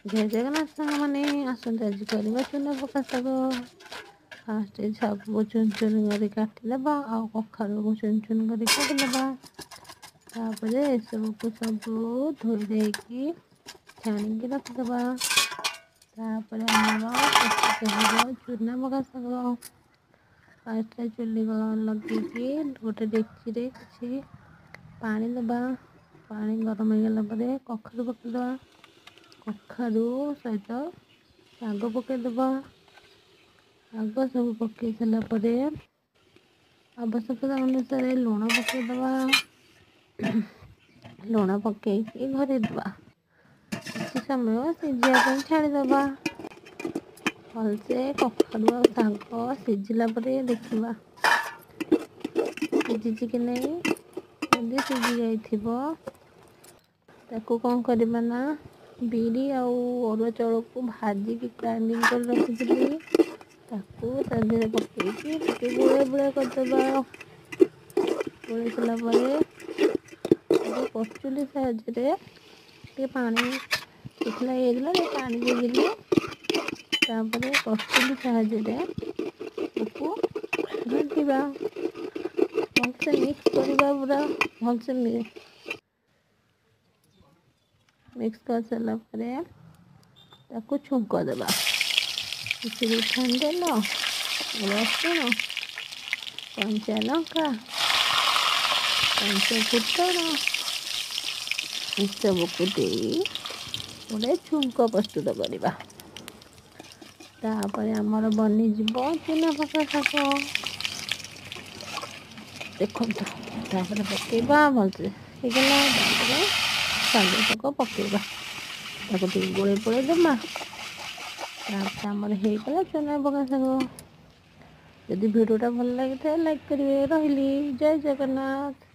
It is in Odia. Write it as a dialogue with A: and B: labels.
A: ଜୟ ଜଗନ୍ନାଥ ସାଙ୍ଗମାନେ, ଆସନ୍ତୁ ଆଜି କରିବା ଚୁନା ପକା ଶାଗ। ଫାଷ୍ଟ ଶାଗକୁ ଚୁନ ଚୁନ କରି କାଟିଦେବା ଆଉ କଖାରୁକୁ ଚୁନ ଚୁନ କରି କାଟିଦେବା। ତାପରେ ଏସବୁକୁ ସବୁ ଧୋଇ ଦେଇକି ଛାଣିକି ରଖିଦେବା। ତାପରେ ଆମର ପ୍ରସ୍ତୁତ ହେବ ଚୁନା ପକା ଶାଗ। ଫାଷ୍ଟ ଚୁଲି ଲଗେଇକି ଗୋଟେ ଡେକ୍ଚିରେ କିଛି ପାଣି ଦେବା। ପାଣି ଗରମ ହେଇଗଲା ପରେ କଖାରୁ ପକାଇଦେବା। କଖାରୁ ସହିତ ଶାଗ ପକାଇଦେବା। ଶାଗ ସବୁ ପକାଇ ସାରିଲା ପରେ ଆବଶ୍ୟକତା ଅନୁସାରେ ଲୁଣ ପକାଇଦେବା। ଲୁଣ ପକାଇକି ଘୋରେଇଦେବା। କିଛି ସମୟ ସିଝିବା ପାଇଁ ଛାଡ଼ିଦେବା। ଭଲସେ କଖାରୁ ଆଉ ଶାଗ ସିଝିଲା ପରେ ଦେଖିବା ସିଝିଛି କି ନାହିଁ। ଯଦି ସିଝି ଯାଇଥିବ, ତାକୁ କ'ଣ କରିବା ନା, ବିରି ଆଉ ଅରୁଆ ଚାଉଳକୁ ଭାଜିକି ଗ୍ରାଇଣ୍ଡିଙ୍ଗ କରି ରଖିଥିଲି, ତାକୁ ତା ଦେହରେ ପକାଇକି ଟିକେ ଗୋଳା ଗୋଳା କରିଦେବା। ଗୋଳେଇ ସାରିଲା ପରେ କରଚୁଲି ସାହାଯ୍ୟରେ ଟିକେ ପାଣି ଶୁଖିଲା ହେଇଯାଇଥିଲା, ଟିକେ ପାଣି ଦେଇଦେଲି। ତାପରେ କରଚୁଲି ସାହାଯ୍ୟରେ ତାକୁ ଘାଣ୍ଟିବା, ଭଲସେ ମିକ୍ସ କରିବା। ପୁରା ଭଲସେ ମିକ୍ସ କରିସାରିଲା ପରେ ତାକୁ ଛୁଙ୍କ ଦେବା। କିଛି ରିଫାଇନ୍ ତେଲ, ରସୁଣ, କଞ୍ଚା ଲଙ୍କା, ପଞ୍ଚ ଫୁଟଣ ଏସବୁକୁ ଦେଇ ଗୋଟେ ଛୁଙ୍କ ପ୍ରସ୍ତୁତ କରିବା। ତାପରେ ଆମର ବନିଯିବ ଚୁନା ପକା ଶାଗ। ଦେଖନ୍ତୁ, ତାପରେ ପକାଇବା, ଭଲସେ ହେଇଗଲା। ତାପରେ ଶାଗ ତକ ପକାଇବା, ତାକୁ ଟିକେ ଗୋଳେଇ ପୋଳେଇ ଦେବା। ତାପରେ ଆମର ହେଇଗଲା ଚୁନା ପକା ଶାଗ। ଯଦି ଭିଡ଼ିଓଟା ଭଲ ଲାଗିଥାଏ, ଲାଇକ୍ କରିବେ। ରହିଲି, ଜୟ ଜଗନ୍ନାଥ।